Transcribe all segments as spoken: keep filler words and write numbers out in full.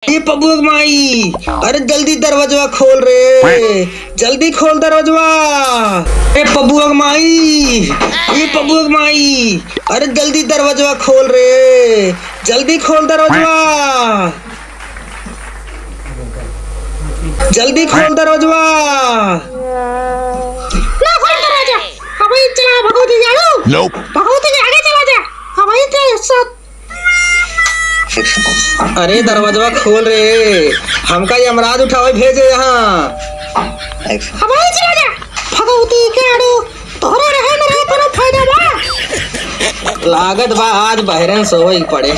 ए पबुआ के माई, अरे जल्दी दरवाजवा खोल रे, जल्दी खोल दरवाजवा। ए पबुआ के माई, ए पबुआ के माई, अरे जल्दी दरवाजवा खोल रे, जल्दी खोल दरवाजवा, जल्दी खोल दरवाजवा। ना खोल दरवाजा, अबे चला भगवती जानो, भगवती आगे चला जा, अबे चला सत अरे दरवाजवा खोल रे, हमका यमराज उठावे भेजे यहाँ। हवाई चला जा, भगवती के आड़ू, तोहरे रहे में रहे कोनो फायदा बा? लागत बा आज बहरन सोई पड़े,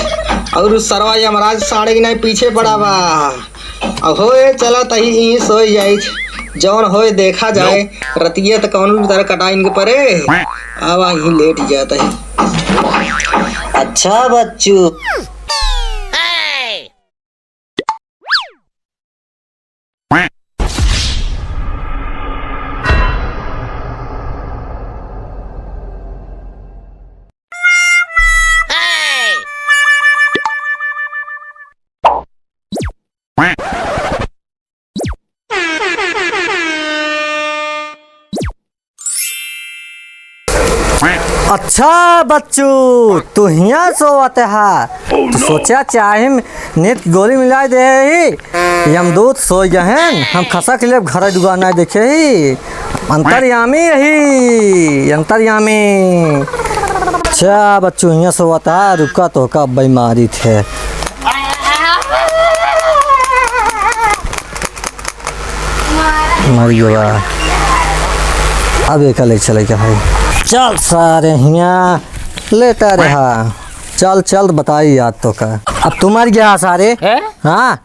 और उ सरवा यमराज साड़े की नाई पीछे पड़ा बा। अब होए चला तही ई सोई जाई, जौन होए देखा जाए। रतिया त कौनो भी तरह कटाइन के परे। अब यहीं लेट जात ही। अच्छा बच्चू। अच्छा बच्चू, तू हियाँ सोवत हा? तो सोचा चाहे नित गोली मिलाए दे ही। यमदूत सोई गए हैं, हम खसक लेब घर दुआर नाई देखे ही। अंतर्यामी यही, अंतर्यामी। अच्छा बच्चू, हियाँ सोवत हा, रुका तोहका बीमारी थे। मर गया। अब एका ले चले के भाई। चल सारे हियाँ लेटा रहा। चल, चल, बताई याद तोका। अब तू मर गया सारे। हैं? हाँ।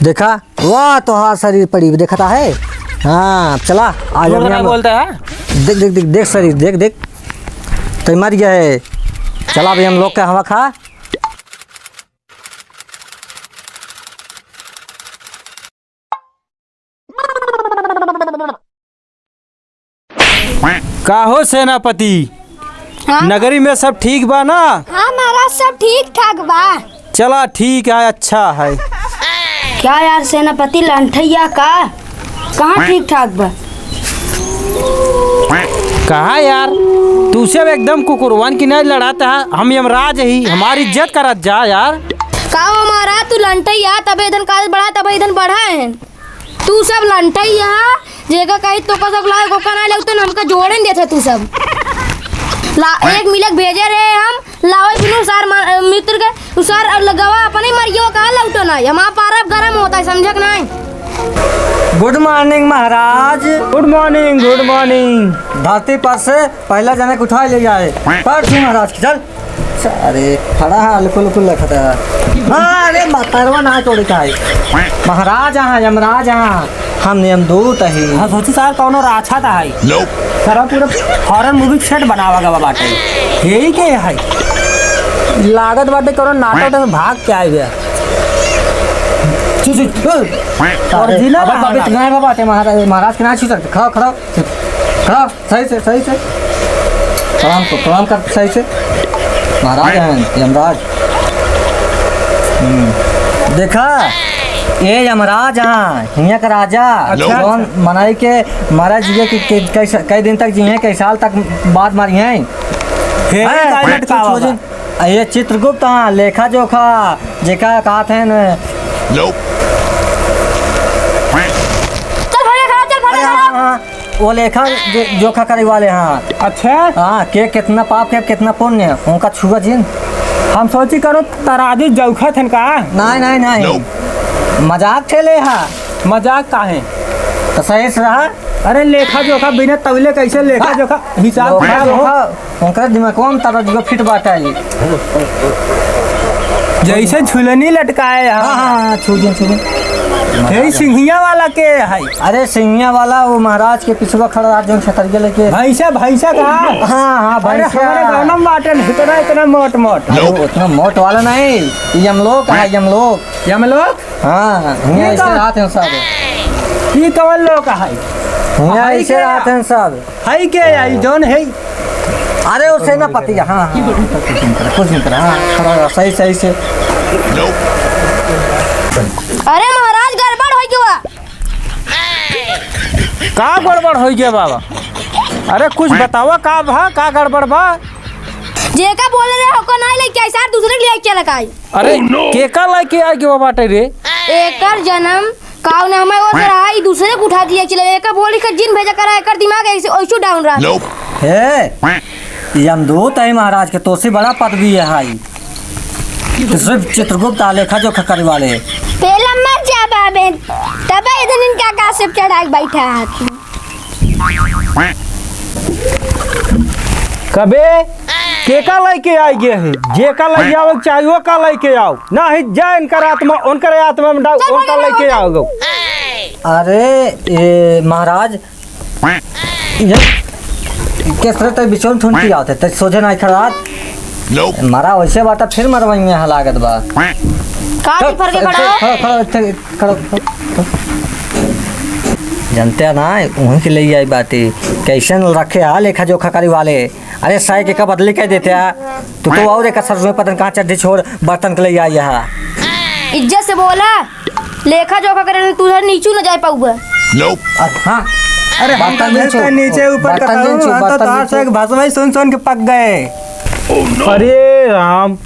देखा, वाह, तोहार शरीर पड़ी, देखता है? हाँ, चला, आज झूठ अब ना यहाँ बोलता है? देख, देख, देख, देख शरीर, देख, देख। तो मर गया है। चला, अभी हम लोग का हवा खा। का हो सेनापति, हाँ? नगरी में सब ठीक बा ना? हाँ महाराज, सब ठीक ठाक बा। चला ठीक है, अच्छा है। क्या यार सेनापति लंठैया का कहाँ ठीक ठाक बा? कहाँ यार, तू सब एकदम कुकुरवन की नाई लड़ात है। हम यमराज ही, हमारी इज्जत करत जा यार। का हो महाराज, तू लंठैया, तबे इधन काज बढ़ा, तबे इधन बढ़ा है। तू सब लंठैया, जेका कही तोका सब लाए, कोका ना ले, उतन हमका जोड़न देत है तू सब। ला, एक मिलक भेजे रहे हम, लावे बिनु सार मा-, मित्र के, उ सार अब लगावा अपने मरियो का लौटो ना, हमारा पारा गरम होता है, समझक नहीं? Good morning महाराज। Good morning, good morning। धरती पर से पहला जने के उठा ले जाए। पर महाराज की चल। अरे, खड़ा है, अलकुल, अलकुल लखत है। हाँ, अरे, मतरवा ना तोड़े का है। महाराज हाँ, यमराज हाँ, हम यमदूत ही। हाँ, सोची सार कौनो राछा था है। सारा पूरा foreign movie set बनावा गवा बाटे। यही के है? लागत बाटे कौनो नाटक में भाग के आए हुए। छू, छू, छू। Original अब है बाबा, ना। इतना है बाबा, ते महाराज, महाराज के ना छू सकते। खड़ा, खड़ा, खड़ा। सही से, सही से। प्रणाम कर, प्रणाम कर सही से। महाराज हैं, यमराज। हम्म। देखा, ये यमराज हैं, हियाँ का राजा, अच्छा, जौन अच्छा। मनाई के महाराज जी के, के, कई स-, कई दिन तक जिए, कई साल तक बाद मरिहैं। हे, हैं? का लटकावा कुछ हो बा? जाए। आ ये चित्रगुप्त हाँ, लेखा जोखा, जेका कहत हैं न। चल, फड़िया खड़ा, चल, फड़िया अरे खड़ा। हाँ, हाँ, वो लेखा जे-, जोखा करे वाले हाँ। अच्छा। हाँ, के कितना पाप के, कितना पुण्य, उनका छुआ जिन। हम सोची करो तराजू जोखत हन का? नहीं, नहीं, नहीं। मजाक ठेले हा। मजाक काहे? तो सही से रहा। अरे लेखा जोखा बिना तौले कैसे लेखा हाँ। जोखा हिसाब लोखा किताब हो? जोखा। उनका दिमागवा में तराजू का फिट बाटा है। जैसे झुलनी लटकाए हैं। हाँ, हाँ, हाँ, छू दिन, छू दिन। यही सिंहिया वाला के है? अरे सिंहिया वाला वो महाराज के पिछवा खड़ा रहा, जौन छतरिया लेके। भैंसा, भैंसा का? हाँ, हाँ, अरे भैंसा। हमारे गाँव में बाटे नहीं, इतना, इतना मोट, मोट। अरे वो उतना मोट वाला नहीं, यमलोक है, यमलोक। यमलोक? हाँ, हियाँ ये ऐसे कौन? रहत हैं सब। ये कौन लोग है? हियाँ है ऐसे क्या? रहत हैं सब। है के आई जौन है? अरे वो सेनापति, हाँ, हाँ, कुछ नहीं करा, कुछ नहीं करा, हाँ, खड़ा रहा, सही, सही से। अरे महाराज, गड़बड़ होइ गवा। का गड़बड़ होइ गवा बाबा? अरे कुछ बतावा, का भा, का गड़बड़ बा? जेका बोले रहे, ओका नाहीं लइके आई, सार दूसरे के लइके लकाई। अरे, केका लइके आइ गवा बाटे रे? एकर जनम काऊ ना हमें वो रहा, ई दूसरे के उठा दिया चला। एका बोली के जिन भेजा करा, एकर दिमाग ऐसे, ऐसो down रहा। हे, यमदूत है महाराज के, तोसे बड़ा पदवी है हाई। तो सिर्फ चित्रगुप्त आ लेखा जोखा करे वाले। पहला मर जा बाबे, तबे इधर इनका कासिप चढ़ा के बैठा है। कबे केका लइके आइ गए हैं? जेका लइके आवे के चाही, ओका लइके आउ। नाहीं जा इनकर आत्मा, उनकर आत्मा में डाउ, चल, ओका भाग, लइके भाग। आउ। अरे, ए, महाराज, ये केसरे तै बिचौन थुन की आते, तै सोझे नाहीं खड़ा। Nope। मरा वैसे बाटा, फिर मरवाई में यहाँ लागत बा। का चल, बिफर के चल, खड़ा हो? खड़ा, खड़ा, खड़ा, खड़ा, खड़ा। जनते ना, उहीं के ले आई बाटी। कैसन रखे हा लेखा जोखा करी वाले। अरे, साई के का बदली कह देते हा। तू तो और एक असर में पतन कहाँ चड्ढी छोड़ बर्तन के ले आई हा। इज्जत से बोला। लेखा जोखा करे तू उधर नीचू न जाए पाऊबा। Nope। अरे हाँ। अरे हम बर्तन तो नहीं छू। नीचे ऊपर बर्तन नहीं छू, हम तो बर्तन तोहार नहीं से छू। एक भसवाई सुन सुन के पक गए। अरे राम,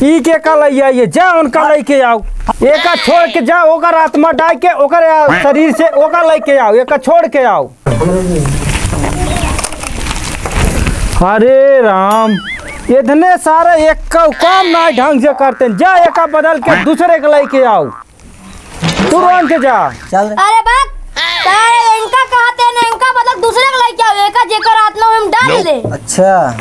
ई केका लइके आउ, जा उनका लइके आउ। एका छोड़ के जा, ओकर आत्मा डाइ के, ओकर शरीर से ओका लइके आउ, एका छोड़ के आउ। अरे राम, इतने सारे एक का काम ना ढंग से करते हैं। जा एका बदल के दूसरे के लइके आउ। तुरंत जा। चल। अरे बाप, सारे इनका कहते हैं, इनका मतलब दूसरे के लइके आउ, एका जेकर आत्मा में हम डाल ले। अच्छा।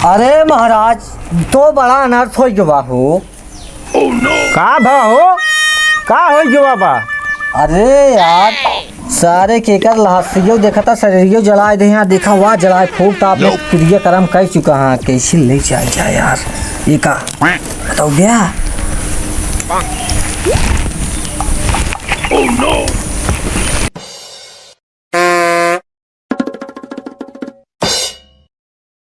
अरे महाराज, तो बड़ा अनर्थ होइ गवा हो। का भा हो? का होइ गवा बा? अरे यार, सारे केकर लहसियो देखता, शरीरियो जलाए दे, यहाँ देखा हुआ जलाए फूक, तो आप लोग क्रियाकर्म कर चुका है, कैसे ले जाए जाए यार, ये का बताओ गया?